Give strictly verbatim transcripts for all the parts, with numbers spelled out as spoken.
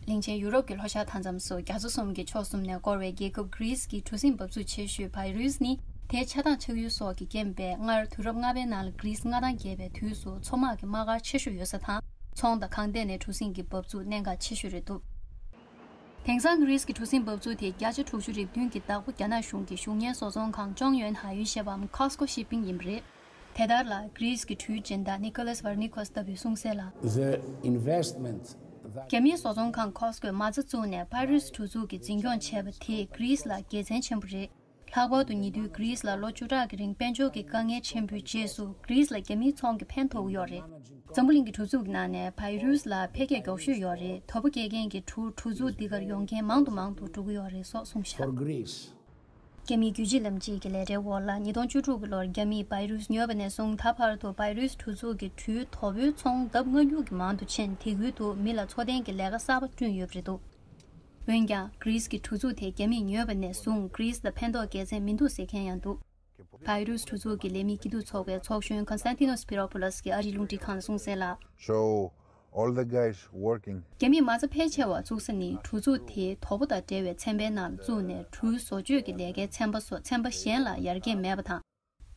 གླིང་ཆེན་ཡུ་རོབ་ཀྱི་ལྷོ་ཤར་མཐའ་མཚམས་སུ་རྒྱ་མཚོ་གསུམ་གྱི་ཕྱོགས་གསུམ་ནས་བསྐོར་བའི་རྒྱལ་ཁབ་གྷི་རིས་ཀྱི་གྲུ་གཟིངས་འབབ་ཚུགས་ཆེ་ཤོས་བྷའི་རུས་ནི། དེའི་ཆགས་སྡང་ཆགས་ཡུལ་སོགས་ཀྱི་རྐྱེན་པས། སྔར་དུས་རབས་ལྔ་པའི་ནང་ལ་གྷི་རིས་མངའ་ཐང་རྒྱས་པའི་དུས་སུ་མཚོ་དམག་གི་དམག་སྒར་ཆེ་ཤོས་ཡོད་ས་དང་། ཚོང་དང་ཁང་སྡེ་ནས་གྲུ་གཟིངས་ཀྱི་འབབ་ཚུགས་གནད་འགག་ཆེ་ཤོས་རེད་འདུག་དེང་སང་གྷི་རིས་ཀྱི་གྲུ་གཟིངས་འབབ་ཚུགས་དེ་བརྒྱ་ཆ་དྲུག་ཅུ་རེ་བདུན་གྱི་བདག་པོ་རྒྱ་ནག་གཞུང་གི་གཞུང་གཉེར་བཟོ་ཚོང་ཁང་ཅོང་ཡོན་ཧ་ཡུན་ཞེས་པའམ་Costco Shipping་ཡིན་པ་རེད། དེ་ལྟར་ལ་གྷི་རིས་ཀྱི་གྲུའི་སྦྱིན་བདག་Nicholas Varnikos་ལྟ་བུས་གསུངས་གསལ་ལ། The investment that རྒྱ་མིའི་བཟོ་ཚོང་ཁང་Costco་མ་རྩ་བཙུགས་ནས་བྷའི་རུས་གྲུ་འཛུགས་ཀྱི་འཛིན་སྐྱོང་བྱས་པ་དེས་གྷི་རིས་ལ་དགེ་མཚན་ཆེན་པོ་རེད། ལྷག་པར་དུ་ཉེ་དུས་གྷི་རིས་ལ་ལོ་བཅུ་ཕྲག་གི་རིང་དཔལ་འབྱོར་གྱི་དཀའ་ངལ་ཆེན་པོའི་རྗེས་སུ་གྷི་རིས་ལ་རྒྱ་མིའི་ཚོང་གི་ཕན་ཐོགས་ཀྱི་ཡོད་རེད། འཛམ་བུ་གླིང་གི་གྲུ་འཛུགས་ཀྱི་ནང་ནས་བྷའི་རུས་ལ་འཕེལ་རྒྱས་མགྱོགས་ཤོས་ཡོད་རེད། དོ་པོ་སྐྱེལ་མཁན་གྱི་གྲུ་གྲུ་འཛུགས་འདི་གར་ཡོང་མཁན་མང་དུ་མང་དུ་འགྲོ་གི་ཡོད་རེད་སོགས་གསུངས་བཞག For Greece. རྒྱ་མིའི་རྒྱུད་གཅིག་ལམ་གཅིག་གི་ལས་གྲྭའི་འོག་ལ་ཉིས་སྟོང་བཅུ་དྲུག་གི་ལོར་རྒྱ་མིས་བྷའི་རུས་ཉོས་པ་ནས་བཟུང་ད་བར་དུ་བྷའི་རུས་གྲུ་འཛུགས་ཀྱི་གྲུའི་དོ་པོའི་ཚོང་ལྡབ་ལྔ་བཅུ་གི་མང་དུ་ཕྱིན། དེ་ཁུལ་དུ་མི་ལ་འཚོ་རྟེན་གྱི་ལས་ཀ་གསར་པ་བསྐྲུན་ཡོད་པ་རེད་འདུག་འོན་ཀྱང་གྷི་རིས་ཀྱི་གྲུ་འཛུགས་དེ་རྒྱ་མིས་ཉོས་པ་ནས་བཟུང་གྷི་རིས་ལ་ཕན་ཐོགས་དགེ་མཚན་མི་འདུག་ཟེར་མཁན་ཡང་འདུག་བྷའི་རུས་གྲུ་འཛུགས་ཀྱི་ལས་མི་སྐྱིད་སྡུག་ཚོགས་པའི་ཚོགས་གཞོན་Konstantinos Spiropoulos་གིས་ཨ་རིའི་རླུང་འཕྲིན་ཁང་ལ་གསུངས་གསལ་ལ། So all the guys working རྒྱ་མིས་མ་རྩ་ཕལ་ཆེ་བ་བཙུགས་ས་ནི་གྲུ་འཛུགས་དེའི་དོ་པོ་དང་འབྲེལ་བའི་ཚན་པའི་ནང་ལ་བཙུགས་ནས་གྲུའི་བཟོ་བཅོས་ཀྱི་ལས་ཀའི་ཚན་པ་སོགས་ཚན་པ་གཞན་ལ་ཡར་རྒྱས་མེད་པ་དང་།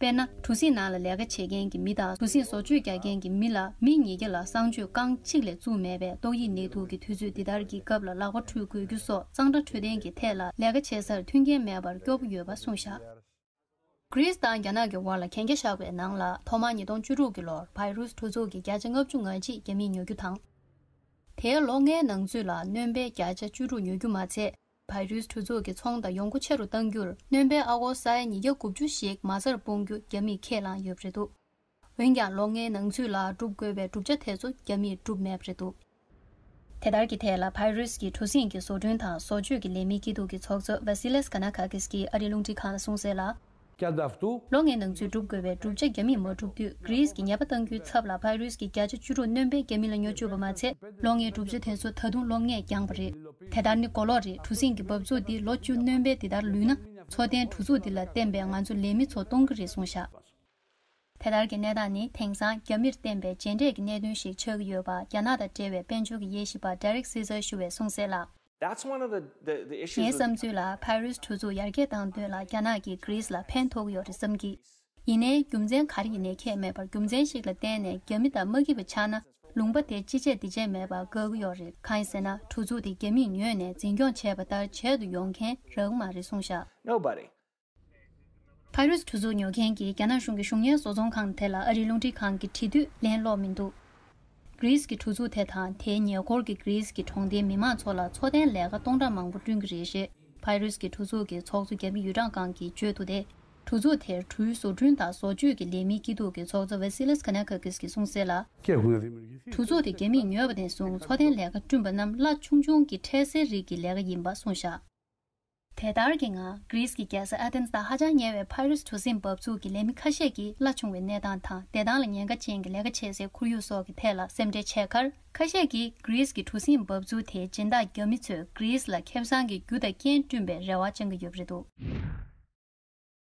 དཔེར་ན། གྲུ་གཟིངས་ནང་ལ་ལས་ཀ་བྱེད་མཁན་གྱི་མི་དང་གྲུ་གཟིངས་བཟོ་བཅོས་རྒྱག་མཁན་གྱི་མི་ལ་མི་ཉིས་བརྒྱ་ལ་གསང་སྤྱོད་རྐང་གཅིག་ལས་བཙུགས་མེད་པས། ཏོག་དབྱིབས་ནད་དུག་གི་དུས་ཚོད་འདི་ལྟར་གྱི་སྐབས་ལ་ལག་པ་འཁྲུད་དགོས་རྒྱུ་སོགས་གཙང་སྦྲ་འཕྲོད་བསྟེན་གྱི་ཐད་ལ་ལས་ཀ་བྱེད་སར་མཐུན་རྐྱེན་མེད་པར་སྐྱོ་པོ་ཡོད་པ་གསུངས་བཞག་གྷི་རིས་དང་རྒྱ་ནག་གི་བར་ལ་གན་རྒྱ་བཞག་པའི་ནང་ལ་ཐོག་མར་ཉིས་སྟོང་བཅུ་དྲུག་གི་ལོར་བྷའི་རུས་གྲུ་འཛུགས་ཀྱི་བརྒྱ་ཆ་ལྔ་བཅུ་ང་གཅིག་རྒྱ་མིས་ཉོ་རྒྱུ་དང་། དེའི་ལོ་ལྔའི་ནང་ཚུད་ལ་སྣོན་པའི་བརྒྱ་ཆ་བཅུ་དྲུག་ཉོ་རྒྱུ་མ་ཚད། བྷའི་རུས་གྲུ་འཛུགས་ཀྱི་ཚོང་དང་ཡོང་སྒོ་ཆེ་རུ་གཏང་རྒྱུར་སྣོན་པའི་ཨ་སྒོར་ས་ཡ་ཉིས་བརྒྱ་དགུ་བཅུ་ཞིག་མ་རྩར་སྤུངས་རྒྱུ་རྒྱ་མིས་ཁས་བླངས་ཡོད་པ་རེད་འདུག་འོན་ཀྱང་ལོ་ལྔའི་ནང་ཚུད་ལ་སྒྲུབ་དགོས་པའི་བསྒྲུབ་བྱ་དེ་ཚོ་རྒྱ་མིས་བསྒྲུབས་མེད་པ་རེད་འདུག་དེ་ལྟར་གྱི་ཐད་ལ་བྷའི་རུས་ཀྱི་གྲུ་གཟིངས་ཀྱི་བཟོ་སྐྲུན་དང་བཟོ་བཅོས་ཀྱི་ལས་མི་སྐྱིད་སྡུག་གི་ཚོགས་གཙོ་Vasilis Kanakakis་གིས་ཨ་རིའི་རླུང་འཕྲིན་ཁང་ལ་གསུངས་གསལ་ལ། Κι ανταυτού, ལོ་ལྔའི་ནང་ཚུད་སྒྲུབ་དགོས་པའི་བསྒྲུབ་བྱ་རྒྱ་མིས་མ་བསྒྲུབས་དུས་གྷི་རིས་ཀྱིས་ཉེས་པ་གཏང་རྒྱུའི་ཚབ་ལ་བྷའི་རུས་ཀྱིས་བརྒྱ་ཆ་བཅུ་དྲུག་སྣོན་པའི་རྒྱ་མི་ལ་ཉོ་བཅུག་པ་མ་ཚད། ལོ་ལྔའི་བསྒྲུབ་བྱ་དེ་ཚོ་ད་དུང་ལོ་ལྔས་འགྱངས་པ་རེད། དེ་ལྟར་ནི་གོ་ལོག་རེད། གྲུ་གཟིངས་ཀྱི་འབབ་ཚུགས་འདི་ལོ་བཅུ་སྣོན་པའི་འདི་ལྟར་ལུས་ན། འཚོ་རྟེན་གྲུ་ཚུགས་འདི་ལ་བརྟེན་པའི་ང་ཚོ་ལས་མི་ཚོ་གཏོང་གི་རེད་གསུངས་བཞག་དེ་ལྟར་གྱི་གནས་སྟངས་ནི་དེང་སང་རྒྱ་མིར་བརྟེན་པའི་རྗེས་འབྲས་ཀྱི་གནད་དོན་ཞིག་ཆགས་ཀྱི་ཡོད་པ་རྒྱ་ནག་དང་འབྲེལ་བའི་དཔལ་འབྱོར་གྱི་དབྱེ་ཞིབ་པ་Derek Caesar་ཞུ་བས་གསུངས་གསལ་ལ། That's one of the, the, the issues ངའི་with བསམ་ཚུལ་ལ་བྷའི་རུས་གྲུ་འཛུགས་ཡར་རྒྱས་གཏང་དོན་ལ་རྒྱ་ནག་གིས་གྷི་རིས་ལ་ཕན་ཐོགས་ཀྱི་ཡོད་རེད་བསམ་གི། ཡིན་ནའི་རྒྱུ་མཚན་ག་རེ་ཡིན་ནའི་ཁྱད་མེད་པར་རྒྱུ་མཚན་ཞིག་ལ་བརྟེན་ནས་རྒྱ་མི་དང་མ་སྐྱིད་པ་ཆགས་ན་ལུང་པ་དེ་ཅི་བྱེད་འདི་བྱེད་མེད་པར་དགའ་གི་ཡོད་རེད། གང་ཡིན་ཟེར་ན་གྲུ་འཛུགས་དེ་རྒྱ་མིས་ཉོས་ནས་འཛིན་སྐྱོང་བྱས་པ་ལྟར་བྱེད་དུ་ཡོང་མཁན་རག་གི་མ་རེད་གསུངས་བཞག Nobody. བྷའི་རུས་གྲུ་འཛུགས་ཉོ་མཁན་གྱིས་རྒྱ་ནག་གཞུང་གི་གཞུང་གཉེར་བཟོ་ཚོང་ཁང་དེ་ལ་ཨ་རིའི་རླུང་འཕྲིན་ཁང་གིས་དྲི་དུས་ལན་སློག་མི་འདུག་གྷི་རིས་ཀྱི་གྲུ་འཛུགས་དེ་དང་དེའི་ཉེ་འཁོར་གྱི་གྷི་རིས་ཀྱི་གྲོང་སྡེའི་མི་མང་ཚོ་ལ་འཚོ་རྟེན་ལས་ཀ་སྟོང་ཕྲག་མང་པོ་བསྐྲུན་གྱི་རེད་ཞེས་བྷའི་རུས་ཀྱི་གྲུ་འཛུགས་ཀྱི་ཚོགས་གཙོ་རྒྱ་མི་ཡུས་ཀྲང་ཀང་གིས་བརྗོད་འདུག་སྟེ། གྲུ་འཛུགས་དེར་གྲུའི་བཟོ་སྐྲུན་དང་བཟོ་བཅོས་ཀྱི་ལས་མི་སྐྱིད་སྡུག་གི་ཚོགས་གཙོ་Vasilis Kanakakis་གིས་གསུངས་གསལ་ལ། གྲུ་འཛུགས་དེ་རྒྱ་མིས་ཉོས་པ་ནས་བཟུང་འཚོ་རྟེན་ལས་ཀ་བསྐྲུན་པ་རྣམས་གླ་ཆུང་ཆུང་གི་འཕྲལ་སེལ་རིགས་ཀྱི་ལས་ཀ་ཡིན་པ་གསུངས་བཞག་དེ་ལྟར་གྱི་ངང་གྷི་རིས་ཀྱི་རྒྱལ་ས་ཨ་ཐེན་དང་ཧ་ཅང་ཉེ་བའི་ཕ་རིས་གྲུ་གཟིངས་འབབ་ཚུགས་ཀྱི་ལས་མི་ཁ་ཤས་ཀྱིས་གླ་ཆུང་བའི་གནས་སྟངས་དང་བདེ་ཐང་ལ་ཉེན་ཁ་ཅན་གྱི་ལས་ཀ་བྱེད་སའི་ཁོར་ཡུག་སོགས་ཀྱི་ཐད་ལ་སེམས་ཁྲལ་བྱས་ཁར། ཁ་ཤས་ཀྱིས་གྷི་རིས་ཀྱི་གྲུ་གཟིངས་འབབ་ཚུགས་དེའི་སྦྱིན་བདག་རྒྱ་མི་ཚོས་གྷི་རིས་ལ་ཁེ་བཟང་གི་རྒྱུ་དང་རྐྱེན་བསྐྲུན་པའི་རེ་བ་བཅང་གི་ཡོད་པ་རེད་འདུག